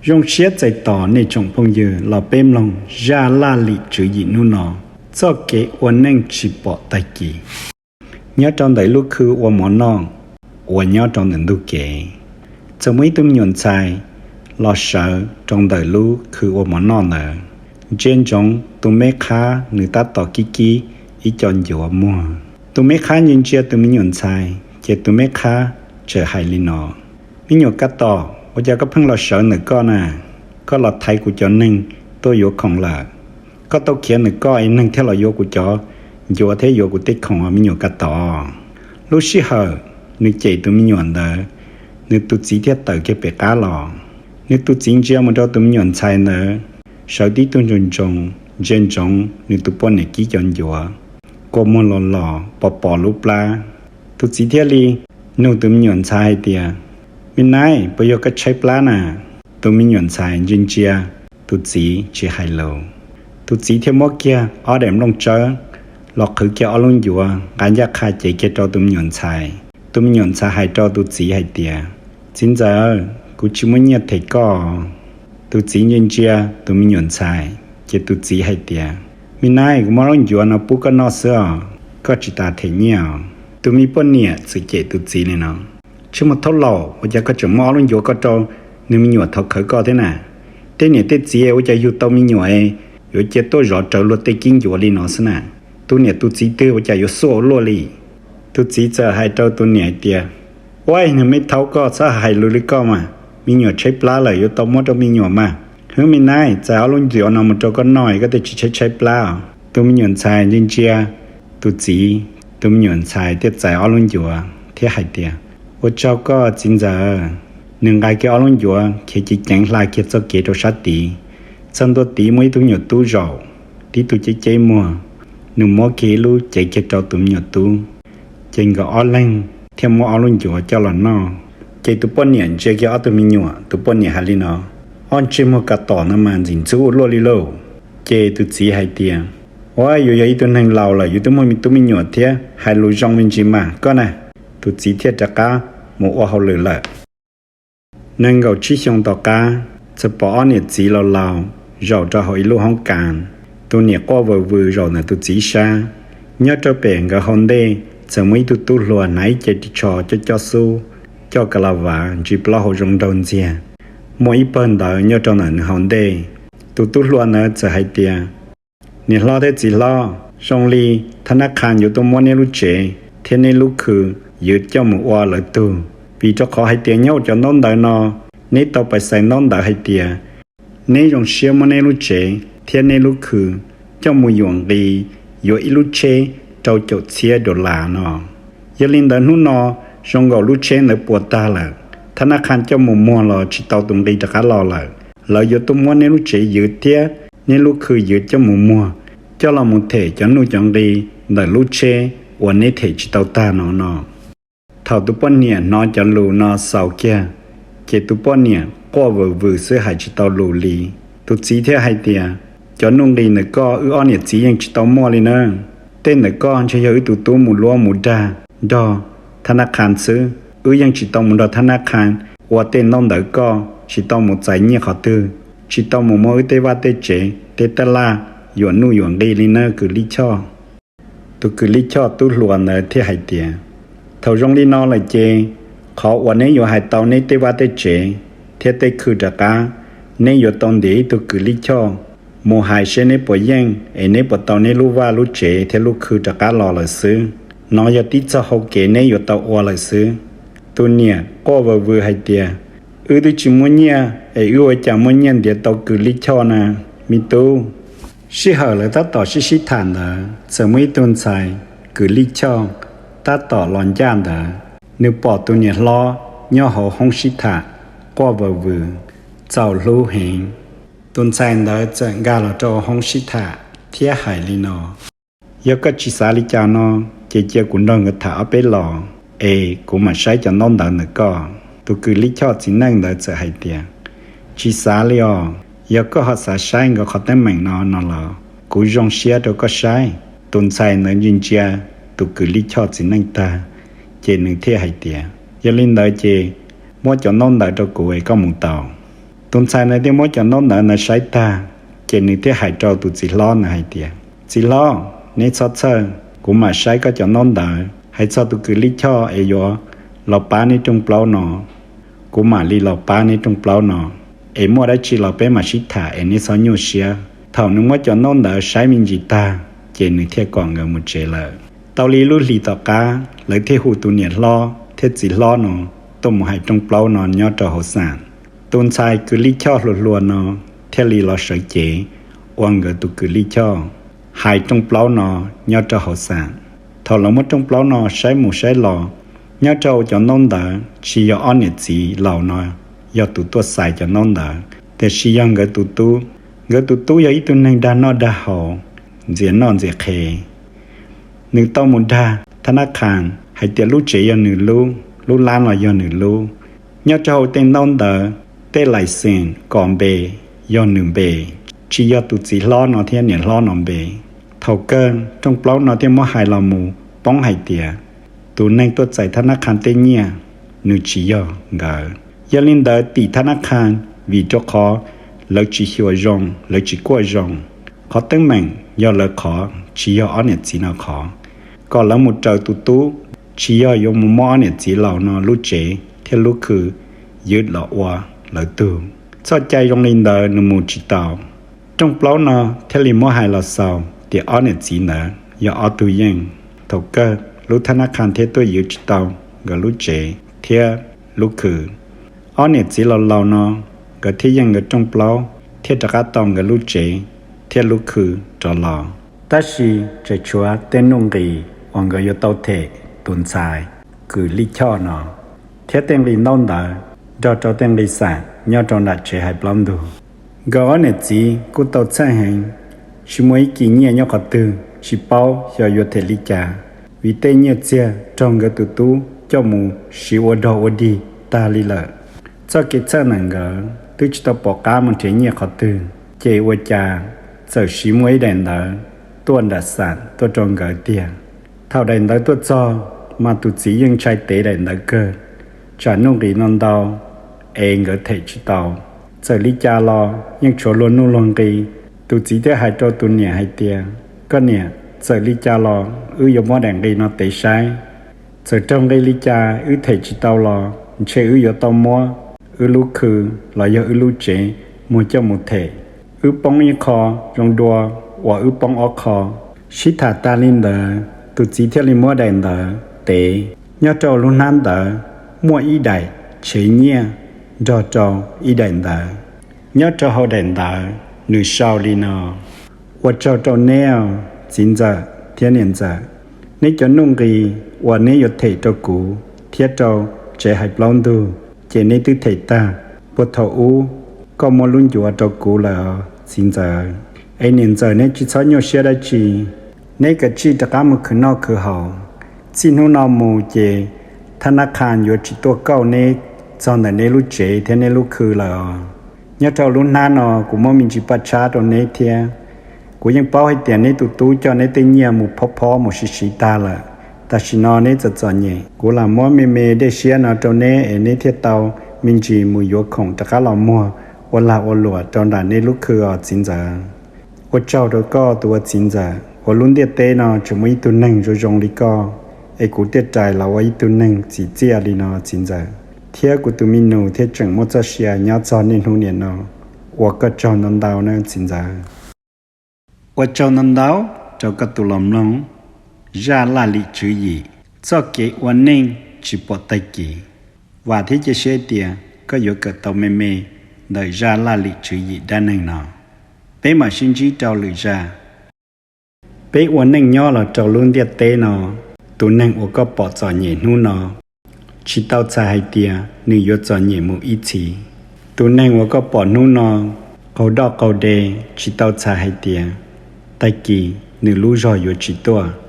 Zoo siab txais tos nej tsoom phooj ywg los peb mloog zaj laj lim tswv yim hnub no, txoj kev ua neej tsis pom tag kis. Nyob rau ntawm lub khw ua mov noj uas nyob rau ntawm ntug kev, txawm muaj ib tug me nyuam ntxhais los sawv rau ntawm lub khw ua mov noj ntawd. Ntsia ntsoov tus meb qhab nws tab tom kib kib ib co ncuav muag. Tus meb qhab ntsia ntsia tus me nyuam ntxhais ces tus meb qhab txawm hais li no: Me nyuam Ka Tom, ua cas koj pheej los sawv ntawm koj na? Koj los thaiv kuv cov neeg tuaj yuav khoom lawm. Koj tau khiav ntawm koj es neeg thiaj los yuav kuv cov ncuav thiab yuav kuv tej khoom, me nyuam Ka Tom. Lub sij hawm nws cem tus me nyuam ntawd, nws tus txiv thiaj tawm kiag pem qab los. Nws tus txiv ntsia mus rau tus me nyuam ntxhais ntawd sawv tib tug ntsoos ntsoos, ntsia ntsoov nws tus poj niam kib cov ncuav, kua muag los los pos pos lub plab. Tus txiv thiaj li nug tus me nyuam ntxhais hais tias: Me nab, puas yog koj tshaib plab na? Tus me nyuam ntxhais ntsia ntsia tus txiv tsis hais lus. Tus txiv thiaj muab kiag ob daim nplooj tsawb los qhwv kiag ob lub ncuav nqa ncaj qha cev kiag rau tus me nyuam ntxhais. Tus me nyuam ntxhais hais rau tus txiv hais tias: Txiv ntxawm, kuv tsis muaj nyiaj them koj. Tus txiv ntsia ntsia tus me nyuam ntxhais, ces tus txiv hais tias: Me nab, kuv muab lub ncuav no pub koj noj xwb os, koj tsis tas them nyiaj os. Tus me poj niam txawm cem tus txiv li no: Tsej muag thaub laus, ua cas koj tseem muab ob lub ncuav ko rau nws me nyuam thaum khawv koj thiab na? Tej niam tej txiv ua cas yug tau me nyuam yuav cia tuaj zov rawv luag tej kib ncuav li no xwb na? Tus niam tus txiv twg ua cas yuav xuaj ua luaj li? Tus txiv txawm hais rau tus niam hais tias: Ua, nws me thaub, koj txhob hais lus li koj mas, me nyuam tshaib plab lawm yuav tau muab rau me nyuam mas. Hwb, me nab, txais ob lub ncuav no mus rau koj noj, koj thiaj tsis tshaib tshaib plab os. Tus me nyuam ntxhais ntsia ntsia tus txiv, tus me nyuam ntxhais thiaj txais ob lub ncuav thiab hais tias: Ua tsaug koj txiv ntxawm. Nws nqa kiag ob lub ncuav khiav ceev ceev hla kiag txoj kev rau sab tid. Txog ntua tid muaj ib tug me nyuam tub zaum, tib tug ceb ceb muag, nws muab kiag ib lub cev kiag rau tus me nyuam tub, ces nkawd ob leeg thiaj muab ob lub ncuav coj los noj. Ces tus poj niam ntsia kiag ob tug me nyuam, tus poj niam hais li no: Ob ntsej muag Ka Tom no mas ntxim ntxub ua luaj li lauj. Ces tus txiv hais tias: Ua, yus yog ib tug neeg laus lawm, yus twb muaj me tub me nyuam thiab, hais lus zoo me ntsis mas koj na. Tus txiv thiaj rov qab mus ua hauj lwm lawm. Nees nkaum tsib xyoo tom qab, txawm pom ob niam txiv laus laus zaum rau hauv ib lub hoob kas. Tus niam quaj vwm vwm zaum ntawm tus txiv sab. Nyob rau pem nkawd hauv ntej txawm muaj ib tug tub hluas hnav ib ce ris tsho coj coj xub, coj ka la vav ntsis plaub hau zoo nraug ntxiag, muaj ib pawg ntawv nyob rau ntawm nws hauv ntej. Tus tub hluas ntawd txawm hais tias: Niam hlob thiab txiv hlob, zoo li thab nab qha yuav tuaj muab neb lub tsev thiab neb lub khw ywv coj mus ua lawv tug, vim rau qhov hais tias nyob hauv cov ntaub ntawv no, neb tau pais xaiv ntaub ntawv hais tias neb zoo siab muab neb lub tsev thiab neb lub khw coj mus yuam nqi yuav ib lub tsheb rau caum txhiab dollar no. Yog li ntawd hnub no zoo nkaus lub tsheb ntawd puas tag lawm, thab nab qha coj mus muag los tsis tau tus nqi rov qab los lawm. Lawv yuav tuaj muab neb lub tsev ywv thiab neb lub khw ywv coj mus muag, coj los mus them cov nuj cov nqi ntawm lub tsheb uas neb them tsis tau tag no no. Thaum tus poj niam hnov cov lus no xaus kiag, ces tus poj niam quaj vwm vwm xwb hais tsis tau lus li. Tus txiv thiaj hais tias: Cov nuj nqi ntawm koj wb ob niam txiv yeej tsis tau muaj li na. Tej ntawm koj ntshe yog wb tus tub mus luab mus dag nrog thab nab qha xwb. Wb yeej tsis tau mus nrog thab nab qha ua tej ntaub ntawv koj, tsis tau mus txais nyiaj qhov twg, tsis tau mus muag wb tej vaj tej tsev tej taj laj yuam nuj yuam nqi li na kwv Lij Choj. Tus kwv Lij Choj tub hluas ntawd thiaj hais tias: Thaum zoo li no lawm ces qhov uas neb yuav hais tau neb tej vaj tej tsev thiab tej khw rov qab, neb yuav tau ntiav ib tug kwv Lij Choj mus hais seb neb puas yeej es neb puas tau neb lub vaj lub tsev thiab lub khw rov qab los lawm xwb. No yog tib txoj hau kev neb yuav tau ua lawm xwb. Tus niam quaj vwm vwm hais tias: Wb twb tsis muaj nyiaj es wb ua cas muaj nyiaj ntiav tau kwv Lij Choj na, me tub? Sij hawm lawv tab tom sib sib tham ntawd txawm muaj ib tug ntxhais kwv Lij Choj tab tom los ncaj ntawd. Nws pom tus niam hlob nyob hauv hoob sib tham quaj vwm vwm, txaus hlub heev. Tus ntxhais ntawd txawm nkag los rau hoob sib tham thiab hais li no: Yog koj tsis xav li cas no, ces cia kuv nrog nkawd tham ob peb los es kuv mam saib cov ntaub ntawv ntawm koj. Tus kwv Lij Choj txiv neej ntawd txawm hais tias: Tsis xav li os, yog koj ho xav saib nkawd qhov teeb meem no no los kuv zoo siab rau koj saib. Tus ntxhais ntawd ntsia ntsia tus kwv Lij Choj txiv neej tag, ces nws thiaj hais tias: Yog li ntawd ces muab cov ntaub ntawv rau kuv es koj mus tau. Tus ntxhais ntawd thiaj muab cov ntaub ntawv ntawd saib tag, ces nws thiaj hais rau tus txiv hlob ntawd hais tias, Txiv hlob, neb txhob txhawj, kuv mam saib koj cov ntaub ntawv. Hais txog tus kws lij choj es yuav los pab neb rooj plaub no, kuv mam li los pab neb rooj plaub no, es muaj dab tsi los peb mam sib tham es neb txhob nyuaj siab. Thaum nws muab cov ntaub ntawv saib me ntsis tag, ces nws thiaj kom nkawd mus tsev lawm. Tau li lub hlis tom qab, lawv thiaj hu tus niam hlob thiab txiv hlob no tuaj mus hais rooj plaub no nyob rau hauv xam. Tus ntxhais kws lij choj hluas hluas no thiaj li los sawv cev ua nkawd tus kws lij choj hais rooj plaub no nyob rau hauv xam. Thaum lawv muab rooj plaub no saib mus saib los, nyob rau cov ntaub ntawv tsis yog ob niam txiv laus no yog tus tuaj xais cov ntaub ntawv, tiam sis yog nkawd tus tub. Nkawd tus tub yog ib tug neeg dag noj dag haus, ntxias noj ntxias qhev. Nws tau mus dag thab nab qhas hais tias lub tsev yog nws lub, lub lab los yog nws lub. Nyob rau hauv tej ntaub ntawv, tej lais xees kom npe yog nws npe, tsis yog tus txiv hlob no thiab niam hlob no npe. Thaum kawg rooj plaub no thiaj muab hais los mus poob hais tias tus neeg tuaj txais thab nab qhas tej nyiaj, nws tsis yog nkawd. Yog li ntawd tim thab nab qhas vim rau qhov lawv tsis xyuas zoo, lawv tsis kuaj zoo, qhov teeb meem yog lawv qhov tsis yog ob niam txiv no qhov. Kom lawv mus raws tus tub, tsis yog yuav mus muab ob niam txiv laus no lub tsev thiab lub khw ywj los ua lawv tug. Txoj cai zoo li ntawd nws mus tsis tau. Rooj plaub no thiaj li muab hais los xaus tias ob niam txiv ntawd yog ob tug yeej. Thaum kawg lub thab nab qhas thiaj tuaj ywj tsis tau nkawd lub tsev thiab lub khw. Ob niam txiv laus laus no, nkawd thiaj yeej nkawd rooj plaub thiaj rov qab tau nkawd lub tsev thiab lub khw rov los. Tab sis tseem tshuav tej nuj nqis uas nkawd yuav tau them tus ntxhais kws lij choj no, thiab tej nqi ntaub ntawv nrog rau tej nqi xam nyob rau nram tsev hais plaub ntug. Nkawd ob niam txiv kuj tau txhawj heev, tsis muaj ib kis nyiaj nyob qhov twg, tsis paub xyov yuav them li cas, vim tej nyiaj txiag raug nkawd tus tub coj mus siv ua dog ua dig tag li lawm. Txoj kev txhawj ntawm nkawd twb tsis tau pom qab mus nrhiav nyiaj qhov twg, ces ua cas txawm siv muaj ib daim ntawv tuaj nram xam tuaj rau nkawd tiag. Thaum daim ntawv tuaj txog, mas tus txiv yeej ntshai tev daim ntawv kawg, tsam nuj nqis no ntau es nkawd them tsis tau. Txawm li cas los yeej tshuav luag nuj luag nqi. Tus txiv thiaj hais rau tus niam hais tias, Koj niam, txawm li cas los wb yuav muab daim nqi no tev saib. Txawm raug nqi li cas wb them tsis tau los ntshe wb yuav tau muab wb lub khw los yog wb lub tsev muag coj mus them. Wb poob ib qho zoo dua uas wb poob ob qho. Sib tham tas li ntawd, tus txiv thiaj li muab daim ntawv tev. Nyob rau lub hnab ntawv muaj ib daim tshev nyiaj nrog rau ib daim ntawv. Nyob rau hauv daim ntawv nws sau li no: Ua tsaug rau neb, txiv ntxawm thiab niam ntxawm, neb cov nuj nqis uas neb yuav them rau kuv thiab rau tsev hais plaub ntug, ces neb twb them tag. Puag thaum ub koj muab lub ncuav rau kuv lawm, txiv ntxawm. Es niam ntxawm, neb tsis txhob nyuaj siab dab tsi, neb kav tsij rov qab mus khwv noj khwv haus. Txij hnub no mus ces thab nab qhas yuav tsis tuaj kauj neb txog ntawm neb lub tsev thiab neb lub khw lawm os. Nyob rau lub hnab no kuv muab me ntsis paj tshab rau neb thiab. Kuv yeej paub hais tias neb tus tub coj neb tej nyiaj mus phob phob mus siv siv tag lawm. Tam sim no neb txom txom nyem, kuv lam muab me me dej siab no rau neb es neb thiaj tau me ntsis mus yuav khoom rov qab los muag ua lag ua luam rau nram neb lub khw os, txiv ntxawm. Ua tsaug rau koj tus ua txiv ntxawm, uas lub ntiaj teb no tseem muaj ib tug neeg zoo zoo li koj, es kuv thiaj rais los ua ib tug neeg txim txiaj li no, txiv ntxawm. Thiab kuv tus me nus thiaj tseem muaj txoj sia nyob txog niaj hnub niam no. Ua koj tsaug ntau ntau nawb, txiv ntxawm. Ua tsaug ntau ntau rau koj tus los mloog zaj laj lim tswv yim, txoj kev ua neej tsis pom tag kis. Vam thiab cia siab tias koj yuav kawm tau me me ntawm zaj laj lim tswv yim dab neeg no. Peb mam sib ntsib rau lwm zaj. Peb ua neej nyob los rau lub ntiaj teb no, tus neeg uas koj pom txom nyem hnub no, tsis tau txhais hais tias nws yuav txom nyem mus ib txhis. Tus neeg uas koj pom hnub no qaug doj qaug de, tsis tau txhais hais tias tag kis nws lub zog yuav tsis tuaj.